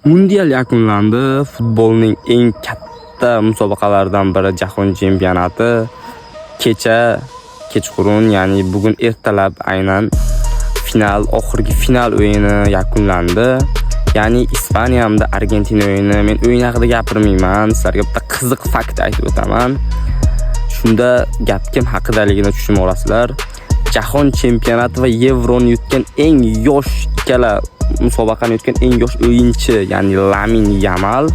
Mundial yakunlandi. Futbolning eng katta musobaqalaridan biri Jahon chempionati kecha kechqurun, ya'ni bugun ertalab aynan final, oxirgi final o'yini yakunlandi. Ya'ni Ispaniya hamda Argentina o'yini. Men o'yin haqida gapirmayman, sizlarga bitta qiziq fakt aytib o'taman. Shunda gap kim haqidaligini tushunib olasizlar. Jahon chempionati va Yevroni yutgan eng yosh, ikkala musobaqani yutgan eng yosh o'yinchi, ya'ni Lamin Yamal,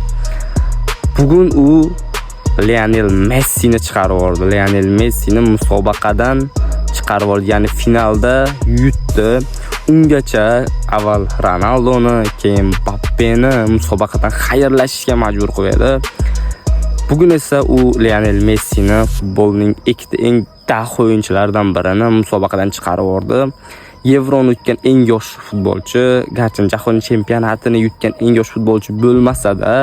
bugun u Lionel Messini chiqarib yubordi. Lionel Messini musobaqadan chiqarib yubordi, ya'ni finalda yutdi. Ungacha avval Ronaldoni, keyin Mbappeni musobaqadan xayrlashishga majbur qo'yadi. Bugun esa u Lionel Messini, futbolning ikkita eng daho o'yinchilaridan birini musobaqadan chiqarib yubordi. Yevroni yutgan eng yosh futbolchi, garchi jahon chempionatini yutgan eng yosh futbolchi bo'lmasa-da,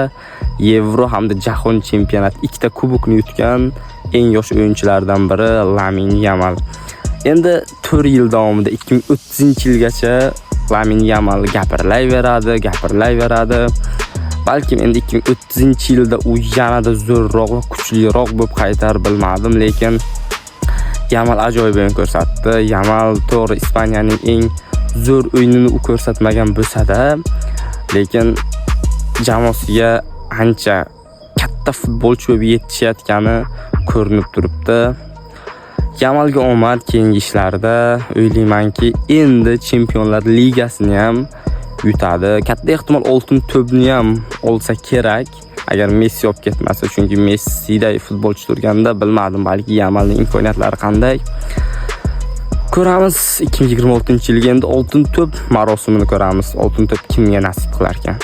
Yevro hamda jahon chempionati ikkita kubokni yutgan eng yosh o'yinchilardan biri Lamin Yamal. Endi 4 yil davomida 2030-yilgacha Lamin Yamal gapirilaveradi, gapirilaveradi. Balkim endi 2030-yilda u yanada zo'rroq va kuchliroq bo'lib qaytar, bilmadim, lekin Yamal ajoyib o'yin ko'rsatdi. Yamal to'g'ri, Ispaniyaning eng zo'r o'yinini u ko'rsatmagan bo'lsa-da, lekin jamoasiga ancha katta futbolchi bo'lib yetishayotgani ko'rinib turibdi. Yamalga omad keyingi ishlarida. O'ylaymanki, endi Chempionlar Ligasini ham yutadi. Katta ehtimol oltin to'pni ham olsa kerak. Agar Messi olib ketmasa, chunki Messiday futbolchi turganda, bilmadim, balki Yamalning imkoniyatlari qanday. Ko'ramiz, 2026-yilga endi oltin to'p marosimini ko'ramiz. Oltin to'p kimga nasib qilar ekan.